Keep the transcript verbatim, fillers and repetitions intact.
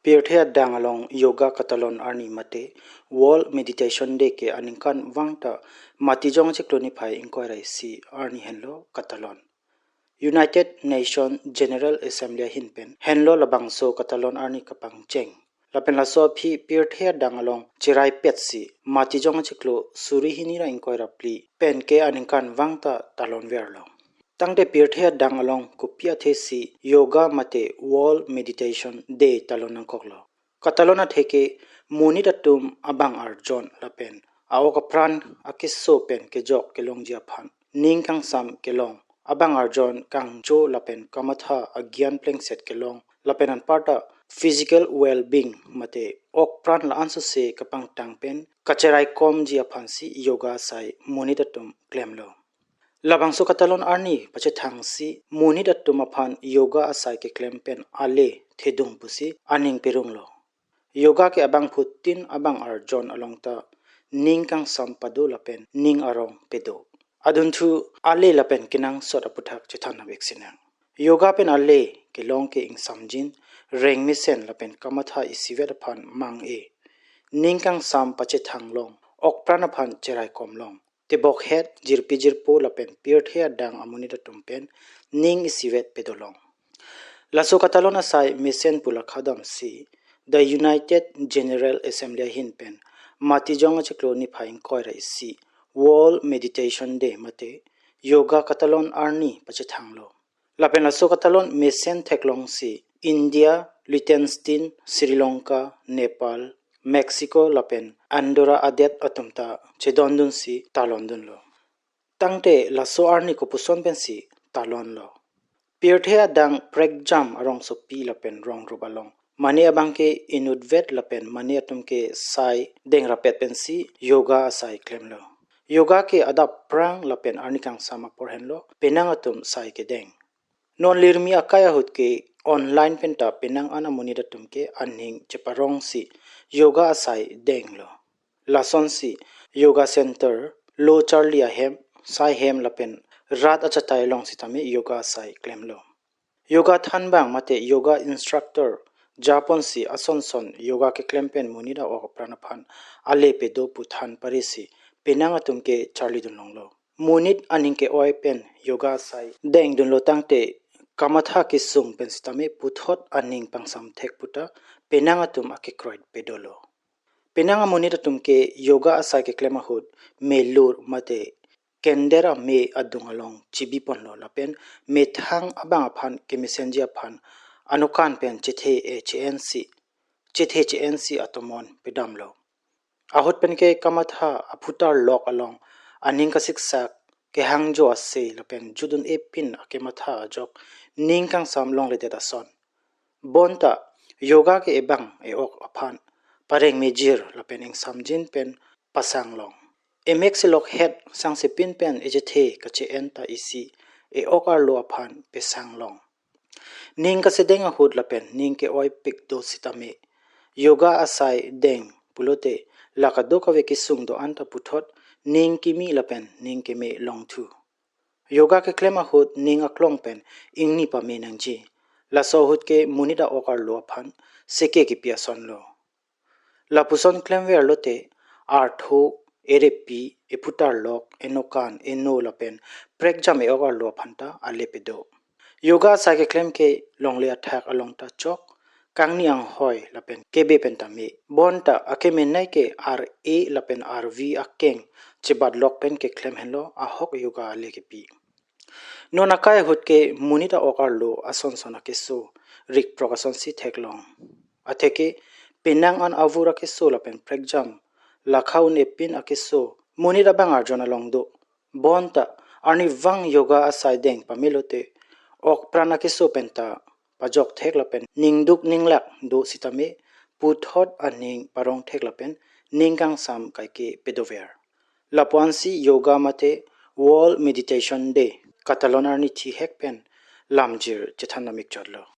Pirthe adang along Yoga Katalon arni mate World Meditation Day ke aningkanvang ta Matijong achiklo niphai ingkoi ra isi arni henlo katalon. United Nations General Assembly ahin pen henlo labangso katalon arni kapangcheng. Lapen laso aphi pirthe adang along cheraipetsi Matijong achiklo suri hini ra ingkoi ra phli pen ke aningkanvang ta talonverlo. Tangte pirthe adang along kopi athesi Yoga mate World Meditation Day talon nangkoklo. Katalon atheke monit atum abang arjon lapen a-ok apran akeso pen kejok kelongji aphan ning kangsam kelong, abang arjon kangjo lapen kamatha agyan plengset kelong, lapen anparta physical well-being mate ok pran la-an sose kapangtang pen kacheraikomji aphansi yoga asai monit atum klemlo. Labangso katalon arni pachethangsi monit atum aphan yoga asai keklem pen ale thedung pusi aning perunglo. Yoga ke abangphutin abang arjon along ta ning kangsam pado lapen ning arong pedo. Adunthu ale lapen kenangsot aputhak chethan nang-iksinang. Yoga pen ale kelong ke ingsamjin, rengmesen lapen kamatha isivet aphan mang-e. Ning kangsam pachethang long, ok pran aphan cheraikom long, tebokhet, jirpi jirpo lapen pirthe adang amonit atum pen ning isivet pedolong. Laso katalon asai mesen pu lakha damsi the United General Assembly ahin pen Matijong achiklo niphai ingkoi ra isi World Meditation Day mate Yoga Katalon arni pachethanglo. Lapen laso katalon mesen theklongsi India, Liechtenstein, Sri Lanka, Nepal, Mexico lapen Andorra adet atum ta chedondunsi talondunlo. Tangte laso arni kopuson pensi talonlo? Pirthe adang prekjam arongsopi lapen rongrup along mane abang ke inutvet lapen mane atum ke sai dengrapet pensi yoga asai klemlo. Yoga ke adap prang lapen arni kangsam apor henlo penang atum sai kedeng. Non lirmi akai ahut ke online penta penang an amonit atum ke aning cheparongsi yoga asai denglo. Lasonsi yoga center, lo charli ahem, saihem lapen rat achatai along sitame yoga asai klemlo. Yoga thanbang mate yoga instructor japonsi asonson yoga keklem pen monit a-ok apran aphan ale pedo pu than parisi penang atum ke charlidun longlo. Monit aning ke-oi pen yoga asai dengdunlo tangte kamatha kesung pen sitame puthot aning pangsam thek puta penang atum akekroit pedolo. Penang amonit atum ke yoga asai keklem ahut melur mate kender ame adung along chibiponlo lapen methang abang aphan kemesenji aphan anokan pen chethe-e che-ensi, chethe che-ensi atomon pedamlo. Ahut pen ke kamatha aphutar lok along aning kasiksak, kehangjo ase lapen jutdun-e pin akematha ajok ning kangsam longledet ason. Bonta yoga ke ebang e-ok aphan pareng mejir lapen ingsamjin pen pasang long. Emek selok het sangsepin pen echethe kache-en ta isi e-ok arlo aphan pesang long. Ning kasedeng ahut lapen ning ke-oipik do sitame yoga asai deng pulote la kadokave kesung do-an ta puthot ning kimi lapen ning keme longthu. Yoga keklem ahut ning aklong pen ingni pame nangji. Laso ahut ke monit a-ok arlo aphan seke kepi asonlo. Lapuson klemverlote artho, erepi, ephutar lok, enokan, eno lapen prekjam e-ok arlo aphan ta ale pedo. Yoga asai keklem ke longle athak along ta chok, kangni anghoi lapen kebe pen tame. Bonta akemenei ke ar-e lapen arvi akeng chebat lok pen keklem henlo ahok yoga ale kepi. Non akai ahut ke monit a-ok arlo asonson akeso rikprok asonsi theklong. Atheke penang an avur akeso lapen prekjam lakha un-e pin akeso monit abang arjon along do. Bonta arnivang yoga asai deng pamelote ok pran akeso penta pajok thek lapen ningduk ninglak do sitame puthot aning parong thek lapen ning kangsam kaike pedover. Lapu-ansi yoga mate World Meditation Day katalon arni thihek pen lamjir chethan namik chotlo.